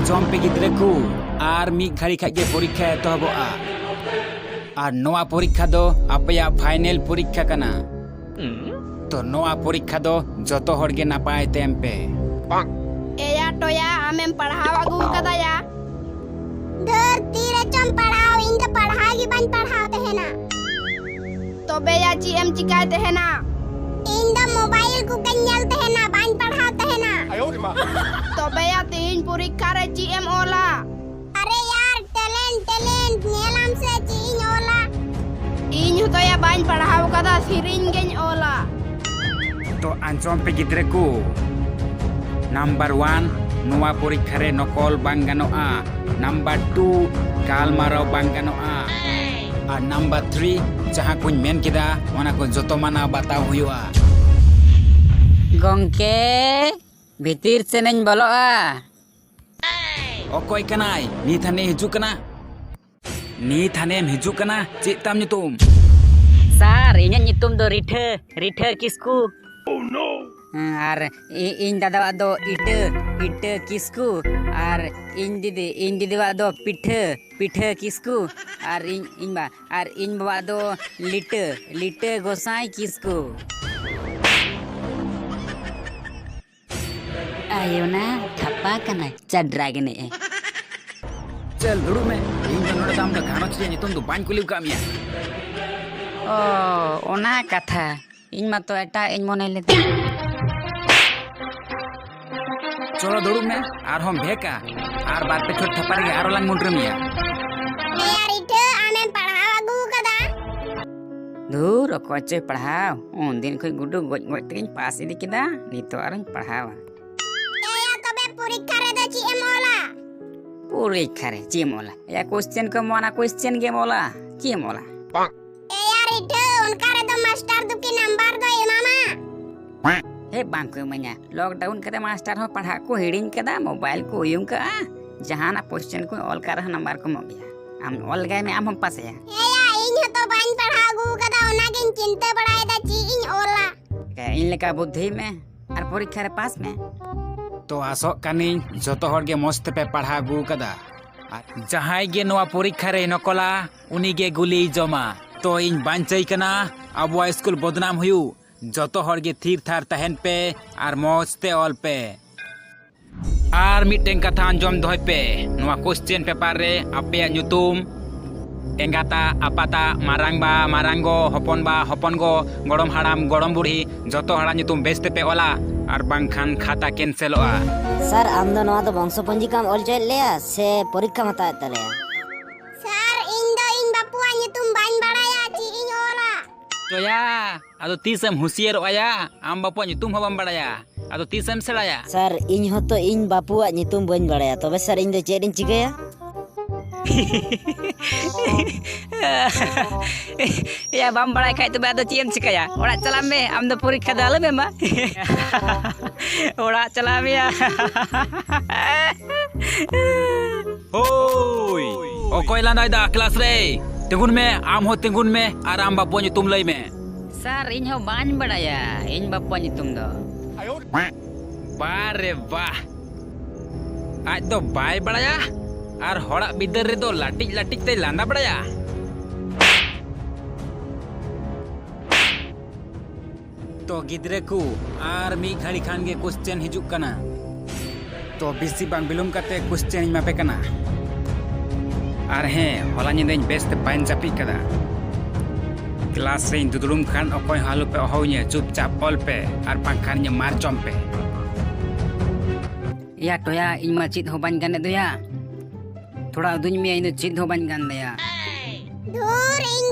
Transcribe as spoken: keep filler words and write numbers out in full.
ᱟᱸᱡᱚᱢ ᱯᱮ ᱜᱤᱫᱽᱨᱟᱹ ᱠᱚ, ᱟᱨ ᱢᱤᱫ ᱜᱷᱟᱹᱲᱤ ᱠᱷᱟᱡ ᱜᱮ ᱯᱚᱨᱤᱠᱠᱷᱟ ᱮᱛᱚᱦᱚᱵᱚᱜᱼᱟ᱾ ᱟᱨ ᱱᱚᱣᱟ ᱯᱚᱨᱤᱠᱠᱷᱟ ᱫᱚ ᱟᱯᱮᱭᱟᱜ final ᱯᱚᱨᱤᱠᱠᱷᱟ ᱠᱟᱱᱟ᱾ ᱛᱚ ᱱᱚᱣᱟ ᱯᱚᱨᱤᱠᱠᱷᱟ ᱫᱚ ᱡᱚᱛᱚ ᱦᱚᱲ ᱜᱮ ᱱᱟᱯᱟᱭ ᱛᱮ ᱮᱢ ᱯᱮ᱾ ᱮᱭᱟ ᱴᱚᱭᱟ, ᱟᱢᱮᱢ ᱯᱟᱲᱦᱟᱣ ᱟᱹᱜᱩ ᱟᱠᱟᱫᱟ ᱭᱟ? ᱫᱷᱩᱨ, ᱛᱤ ᱨᱮᱪᱚᱢ ᱯᱟᱲᱦᱟᱣ, ᱤᱧ ᱫᱚ ᱯᱟᱲᱦᱟᱣ ᱜᱮ ᱵᱟᱹᱧ ᱯᱟᱲᱦᱟᱣ ᱛᱟᱦᱮᱱᱟ᱾ ᱛᱚᱵᱮ ᱭᱟ ᱪᱮᱫ ᱮᱢ ᱪᱤᱠᱟᱭ ᱛᱟᱦᱮᱱᱟ? ᱤᱧ ᱫᱚ mobile ᱠᱚᱜᱮᱧ ᱧᱮᱞ ᱛᱟᱦᱮᱱᱟ, ᱵᱟᱹᱧ ᱯᱟᱲᱦᱟᱣ ᱛᱟᱦᱮᱱᱟ᱾ ᱛᱚᱵᱮ ᱭᱟ ᱛᱮᱦᱮᱧ ᱯᱚᱨᱤᱠᱠᱷᱟ ᱨᱮ ᱪᱮᱫ ᱮᱢ ᱚᱞᱟ? ᱟᱨᱮ ᱭᱟᱨ, talent, talent, ᱧᱮᱞᱟᱢ ᱥᱮ ᱪᱮᱫ ᱤᱧ ᱚᱞᱟ? ᱤᱧ ᱦᱚᱸᱛᱚ ᱭᱟ ᱵᱟᱹᱧ ᱯᱟᱲᱦᱟᱣ ᱠᱟᱫᱟ, ᱥᱮᱨᱮᱧ ᱜᱮᱧ ᱚᱞᱟ᱾ ᱛᱚ ᱟᱸᱡᱚᱢ ᱯᱮ ᱜᱤᱫᱽᱨᱟᱹ ᱠᱚ, number one, ᱱᱚᱣᱟ ᱯᱚᱨᱤᱠᱠᱷᱟ ᱨᱮ ᱱᱚᱠᱚᱞ ᱵᱟᱝ ᱜᱟᱱᱚᱜᱼᱟ᱾ Number two, ᱜᱟᱞᱢᱟᱨᱟᱣ ᱵᱟᱝ ᱜᱟᱱᱚᱜᱼᱟ᱾ ᱟᱨ number three, ᱡᱟᱦᱟᱸ ᱠᱚᱧ ᱢᱮᱱ ᱠᱮᱫᱟ, ᱚᱱᱟ ᱠᱚ ᱡᱚᱛᱚ ᱢᱟᱱᱟᱣ ᱵᱟᱛᱟᱣ ᱦᱩᱭᱩᱜᱼᱟ᱾ ᱜᱚᱝᱠᱮ, ᱵᱷᱤᱛᱤᱨ ᱥᱮᱱᱮᱧ ᱵᱚᱞᱚᱜᱼᱟ᱾ ᱚᱠᱚᱭ ᱠᱟᱱᱟᱭ? ᱱᱤᱛ ᱦᱟᱱᱮ ᱦᱤᱡᱩᱜ ᱠᱟᱱᱟ᱾ ᱱᱤᱛ ᱦᱟᱱᱮᱢ ᱦᱤᱡᱩᱜ ᱠᱟᱱᱟ? ᱪᱮᱫ ᱛᱟᱢ ᱧᱩᱛᱩᱢ? ᱥᱟᱨ, ᱤᱧᱟᱹᱜ ᱧᱩᱛᱩᱢ ᱫᱚ ᱨᱤᱴᱷᱟᱹ, ᱨᱤᱴᱷᱟᱹ ᱠᱤᱥᱠᱩ᱾ ᱦᱮᱸ, ᱟᱨ ᱤ-, ᱤᱧ ᱫᱟᱫᱟᱣᱟᱜ ᱫᱚ ᱤᱴᱟᱹ, ᱤᱴᱟᱹ ᱠᱤᱥᱠᱩ᱾ ᱟᱨ ᱤᱧ ᱫᱤᱫᱤ, ᱤᱧ ᱫᱤᱫᱤᱣᱟᱜ ᱫᱚ ᱯᱤᱴᱷᱟᱹ, ᱯᱤᱴᱷᱟᱹ ᱠᱤᱥᱠᱩ᱾ ᱟᱨ ᱤᱧ, ᱤᱧ ᱵᱟ, ᱟᱨ ᱤᱧ ᱵᱟᱵᱟᱣᱟᱜ ᱫᱚ ᱞᱤᱴᱟᱹ, ᱞᱤᱴᱟᱹ ᱜᱚᱸᱥᱟᱭ ᱠᱤᱥᱠᱩ᱾ ᱟᱭᱳᱱᱟ ᱴᱷᱟᱯᱟ ᱠᱟᱱᱟᱭ, ᱪᱟᱰᱨᱟ ᱜᱮ ᱱᱮᱜᱼᱮ᱾ ᱪᱟᱞ, ᱫᱩᱲᱩᱵ ᱢᱮ᱾ ᱤᱧ ᱫᱚ ᱱᱚᱰᱮ ᱫᱚ ᱟᱢ ᱫᱚ ᱜᱷᱟᱨᱚᱸᱡᱽ ᱨᱮᱭᱟᱜ ᱧᱩᱛᱩᱢ ᱫᱚ ᱵᱟᱹᱧ ᱠᱩᱞᱤ ᱟᱠᱟᱫ ᱢᱮᱭᱟ᱾ ᱚ, ᱚᱱᱟ ᱠᱟᱛᱷᱟ᱾ ᱤᱧ ᱢᱟᱛᱚ ᱮᱴᱟᱜ ᱤᱧ ᱢᱚᱱᱮ ᱞᱮᱫᱟ᱾ ᱪᱚᱞᱚ, ᱫᱩᱲᱩᱵ ᱢᱮ, ᱟᱨᱦᱚᱸ ᱵᱷᱮᱠᱟ᱾ ᱟᱨ ᱵᱟᱨ ᱯᱮ ᱪᱷᱚᱴ ᱛᱷᱟᱯᱟ ᱨᱮᱜᱮ ᱟᱨᱚ ᱞᱟᱝ ᱢᱩᱰᱨᱟᱹ ᱢᱮᱭᱟ᱾ ᱮᱭᱟ ᱨᱤᱴᱷᱟᱹ, ᱟᱢᱮᱢ ᱯᱟᱲᱦᱟᱣ ᱟᱹᱜᱩ ᱟᱠᱟᱫᱟ? ᱫᱷᱩᱨ, ᱚᱠᱚᱭ ᱪᱚᱭ ᱯᱟᱲᱦᱟᱣ? ᱩᱱᱫᱤᱱ ᱠᱷᱚᱱ ᱜᱩᱰᱩ ᱜᱚᱡ ᱜᱚᱡ ᱛᱮᱜᱮᱧ ᱯᱟᱥ ᱤᱫᱤ ᱠᱮᱫᱟ, ᱱᱤᱛᱚᱜ ᱟᱨᱚᱧ ᱯᱟᱲᱦᱟᱣᱟ᱾ ᱮᱭᱟ, ᱛᱚᱵᱮ ᱯᱚᱨᱤᱠᱠᱷᱟ ᱨᱮᱫᱚ ᱪᱮᱫ ᱮᱢ ᱚᱞᱟ? ᱯᱚᱨᱤᱠᱠᱷᱟ ᱨᱮ ᱪᱮᱫ ᱮᱢ ᱚᱞᱟ? ᱮᱭᱟ, question ᱠᱚ ᱮᱢᱚᱜᱼᱟ, ᱚᱱᱟ question ᱜᱮᱢ ᱚᱞᱟ᱾ ᱪᱮᱫ ᱮᱢ ᱚᱞᱟ? ᱮᱭᱟ ᱨᱤᱴᱷᱟᱹ, ᱚᱱᱠᱟ ᱨᱮᱫᱚ ᱢᱟᱥᱴᱟᱨ ᱫᱚ ᱠᱤ ᱱᱟᱢᱵᱟᱨ ᱫᱚᱭ ᱮᱢᱟᱢᱟ? ᱦᱮ, ᱵᱟᱝ ᱠᱚ ᱤᱢᱟᱹᱧᱟ᱾ Lockdown ᱠᱟᱛᱮ ᱢᱟᱥᱴᱟᱨ ᱦᱚᱸ ᱯᱟᱲᱦᱟᱜ ᱠᱚ ᱦᱤᱲᱤᱧ ᱠᱟᱫᱟ, mobile ᱠᱚ ᱩᱭᱩᱝ ᱠᱟᱜᱼᱟ᱾ ᱡᱟᱦᱟᱱᱟᱜ question ᱠᱚ ᱚᱞ ᱠᱟᱜ ᱨᱮᱦᱚᱸ ᱱᱟᱢᱵᱟᱨ ᱠᱚ ᱮᱢᱚᱜ ᱜᱮᱭᱟ᱾ ᱟᱢ ᱚᱞ ᱞᱮᱜᱟᱭ ᱢᱮ, ᱟᱢ ᱦᱚᱸᱢ ᱯᱟᱥᱮᱭᱟ᱾ ᱦᱮᱸᱭᱟ, ᱤᱧ ᱦᱚᱸᱛᱚ ᱵᱟᱹᱧ ᱯᱟᱲᱦᱟᱣ ᱟᱹᱜᱩ ᱠᱟᱫᱟ, ᱚᱱᱟᱜᱤᱧ ᱪᱤᱱᱛᱟᱹ ᱵᱟᱲᱟᱭᱮᱫᱟ ᱪᱮᱫ ᱤᱧ ᱚᱞᱟ᱾ ᱮ, ᱤᱧ ᱞᱮᱠᱟ ᱵᱩᱫᱽᱫᱷᱤ ᱢᱮ ᱟᱨ ᱯᱚᱨᱤᱠᱠᱷᱟ ᱨᱮ ᱯᱟᱥ ᱢᱮ᱾ ᱛᱚ ᱟᱥᱚᱜ ᱠᱟᱹᱱᱟᱹᱧ ᱡᱚᱛᱚ ᱦᱚᱲ ᱜᱮ ᱢᱚᱡᱽ ᱛᱮᱯᱮ ᱯᱟᱲᱦᱟᱣ ᱟᱹᱜᱩ ᱟᱠᱟᱫᱟ᱾ ᱟᱨ ᱡᱟᱦᱟᱸᱭ ᱜᱮ ᱱᱚᱣᱟ ᱯᱚᱨᱤᱠᱠᱷᱟ ᱨᱮᱭ ᱱᱚᱠᱚᱞᱟ, ᱩᱱᱤ ᱜᱮ ᱜᱩᱞᱤᱭ ᱡᱚᱢᱟ᱾ ᱛᱚ ᱤᱧ ᱵᱟᱧᱪᱟᱹᱭ ᱠᱟᱱᱟ ᱟᱵᱚᱣᱟᱜ ᱥᱠᱩᱞ ᱵᱚᱫᱱᱟᱢ ᱦᱩᱭᱩᱜ᱾ ᱡᱚᱛᱚ ᱦᱚᱲ ᱜᱮ ᱛᱷᱤᱨ ᱛᱷᱟᱨ ᱛᱟᱦᱮᱱ ᱯᱮ ᱟᱨ ᱢᱚᱡᱽ ᱛᱮ ᱚᱞ ᱯᱮ᱾ ᱟᱨ ᱢᱤᱫᱴᱮᱱ ᱠᱟᱛᱷᱟ ᱟᱸᱡᱚᱢ ᱫᱚᱦᱚᱭ ᱯᱮ, ᱱᱚᱣᱟ ᱠᱚᱥᱪᱮᱱ ᱯᱮᱯᱟᱨ ᱨᱮ ᱟᱯᱮᱭᱟᱜ ᱧᱩᱛᱩᱢ, ᱮᱸᱜᱟᱛᱟᱜ, ᱟᱯᱟᱛᱟᱜ, ᱢᱟᱨᱟᱝᱵᱟ, ᱢᱟᱨᱟᱝᱜᱚ, ᱦᱚᱯᱚᱱᱵᱟ, ᱦᱚᱯᱚᱱᱜᱚ, ᱜᱚᱲᱚᱢ ᱦᱟᱲᱟᱢ, ᱜᱚᱲᱚᱢ ᱵᱩᱲᱦᱤ, ᱡᱚᱛᱚ ᱦᱚᱲᱟᱜ ᱧᱩᱛᱩᱢ ᱵᱮᱥ ᱛᱮᱯᱮ ᱚᱞᱟ, ᱟᱨ ᱵᱟᱝᱠᱷᱟᱱ ᱠᱷᱟᱛᱟ ᱠᱮᱱᱥᱮᱞᱚᱜᱼᱟ᱾ ᱥᱟᱨ, ᱟᱢ ᱫᱚ ᱱᱚᱣᱟ ᱫᱚ ᱵᱚᱝᱥᱚ ᱯᱚᱧᱡᱤᱠᱟᱢ ᱚᱞ ᱦᱚᱪᱚᱭᱮᱫ ᱞᱮᱭᱟ ᱥᱮ ᱯᱚᱨᱤᱠᱠᱷᱟᱢ ᱦᱟᱛᱟᱣᱮᱫ ᱛᱟᱞᱮᱭᱟ? ᱥᱟᱨ, ᱤᱧ ᱫᱚ ᱤᱧ ᱵᱟᱯᱩᱣᱟᱜ ᱧᱩᱛᱩᱢ ᱵᱟᱹᱧ ᱵᱟᱲᱟᱭᱟ, ᱪᱮᱫ ᱤᱧ ᱚᱞᱟ? ᱴᱚᱭᱟ, ᱟᱫᱚ ᱛᱤᱥᱮᱢ ᱦᱩᱸᱥᱤᱭᱟᱹᱨᱚᱜᱼᱟ ᱭᱟ? ᱟᱢ ᱵᱟᱯᱩᱣᱟᱜ ᱧᱩᱛᱩᱢ ᱦᱚᱸ ᱵᱟᱢ ᱵᱟᱲᱟᱭᱟ, ᱟᱫᱚ ᱛᱤᱥᱮᱢ ᱥᱮᱬᱟᱭᱟ? ᱥᱟᱨ, ᱤᱧ ᱦᱚᱸᱛᱚ ᱤᱧ ᱵᱟᱯᱩᱣᱟᱜ ᱧᱩᱛᱩᱢ ᱵᱟᱹᱧ ᱵᱟᱲᱟᱭᱟ, ᱛᱚᱵᱮ ᱥᱟᱨ, ᱤᱧ ᱫᱚ ᱪᱮᱫ ᱤᱧ ᱪᱤᱠᱟᱹᱭᱟ? ᱮᱭᱟ, ᱵᱟᱢ ᱵᱟᱲᱟᱭ ᱠᱷᱟᱡ ᱛᱚᱵᱮ ᱟᱫᱚ ᱪᱮᱫ ᱮᱢ ᱪᱤᱠᱟᱹᱭᱟ? ᱚᱲᱟᱜ ᱪᱟᱞᱟᱜ ᱢᱮ, ᱟᱢ ᱫᱚ ᱯᱚᱨᱤᱠᱠᱷᱟ ᱫᱚ ᱟᱞᱚᱢ ᱮᱢᱟ᱾ ᱚᱲᱟᱜ ᱪᱟᱞᱟᱜ ᱢᱮᱭᱟ᱾ ᱦᱳᱭ, ᱚᱠᱚᱭ ᱞᱟᱸᱫᱟᱭᱮᱫᱟ ᱠᱞᱟᱥ ᱨᱮ? ᱛᱤᱸᱜᱩᱱ ᱢᱮ, ᱟᱢ ᱦᱚᱸ ᱛᱤᱸᱜᱩᱱ ᱢᱮ ᱟᱨ ᱟᱢ ᱵᱟᱯᱩᱣᱟᱜ ᱧᱩᱛᱩᱢ ᱞᱟᱹᱭ ᱢᱮ᱾ ᱥᱟᱨ, ᱤᱧ ᱦᱚᱸ ᱵᱟᱹᱧ ᱵᱟᱲᱟᱭᱟ ᱤᱧ ᱵᱟᱯᱩᱣᱟᱜ ᱧᱩᱛᱩᱢ ᱫᱚ᱾ ᱵᱟ ᱨᱮ ᱵᱟ, ᱟᱡ ᱫᱚ ᱵᱟᱭ ᱵᱟᱲᱟᱭᱟ ᱟᱨ ᱦᱚᱲᱟᱜ ᱵᱤᱫᱟᱹᱞ ᱨᱮᱫᱚ ᱞᱟᱹᱴᱤᱡ ᱞᱟᱹᱴᱤᱡ ᱛᱮᱭ ᱞᱟᱸᱫᱟ ᱵᱟᱲᱟᱭᱟ᱾ ᱛᱚ ᱜᱤᱫᱽᱨᱟᱹ ᱠᱚ, ᱟᱨ ᱢᱤᱫ ᱜᱷᱟᱹᱲᱤ ᱠᱷᱟᱱ ᱜᱮ ᱠᱚᱥᱪᱮᱱ ᱦᱤᱡᱩᱜ ᱠᱟᱱᱟ᱾ ᱛᱚ ᱵᱮᱥᱤ ᱵᱟᱝ ᱵᱤᱞᱚᱢ ᱠᱟᱛᱮ ᱠᱚᱥᱪᱮᱱ ᱤᱧ ᱮᱢᱟᱯᱮ ᱠᱟᱱᱟ᱾ ᱟᱨ ᱦᱮᱸ, ᱦᱚᱞᱟ ᱧᱤᱫᱟᱹᱧ ᱵᱮᱥ ᱛᱮ ᱵᱟᱹᱧ ᱡᱟᱹᱯᱤᱫ ᱠᱟᱫᱟ᱾ ᱠᱞᱟᱥ ᱨᱮᱧ ᱫᱩᱫᱲᱩᱢ ᱠᱷᱟᱱ ᱚᱠᱚᱭ ᱦᱚᱸ ᱟᱞᱚᱯᱮ ᱦᱚᱦᱚᱣᱟᱹᱧᱟᱹ, ᱪᱩᱯᱪᱟᱯ ᱚᱞ ᱯᱮ ᱟᱨ ᱵᱟᱝᱠᱷᱟᱱ ᱤᱧᱟᱹᱜ ᱢᱟᱨ ᱡᱚᱢ ᱯᱮ᱾ ᱮᱭᱟ ᱴᱚᱭᱟ, ᱤᱧ ᱢᱟ ᱪᱮᱫ ᱦᱚᱸ ᱵᱟᱹᱧ ᱜᱟᱱᱮᱫ ᱫᱚᱭᱟ᱾ ᱛᱷᱚᱲᱟ ᱩᱫᱩᱧ ᱢᱮᱭᱟ, ᱤᱧ ᱫᱚ ᱪᱮᱫ ᱦᱚᱸ ᱵᱟᱹᱧ ᱜᱟᱱ ᱫᱟᱭᱟ᱾ ᱫᱷᱩᱨ, ᱤᱧ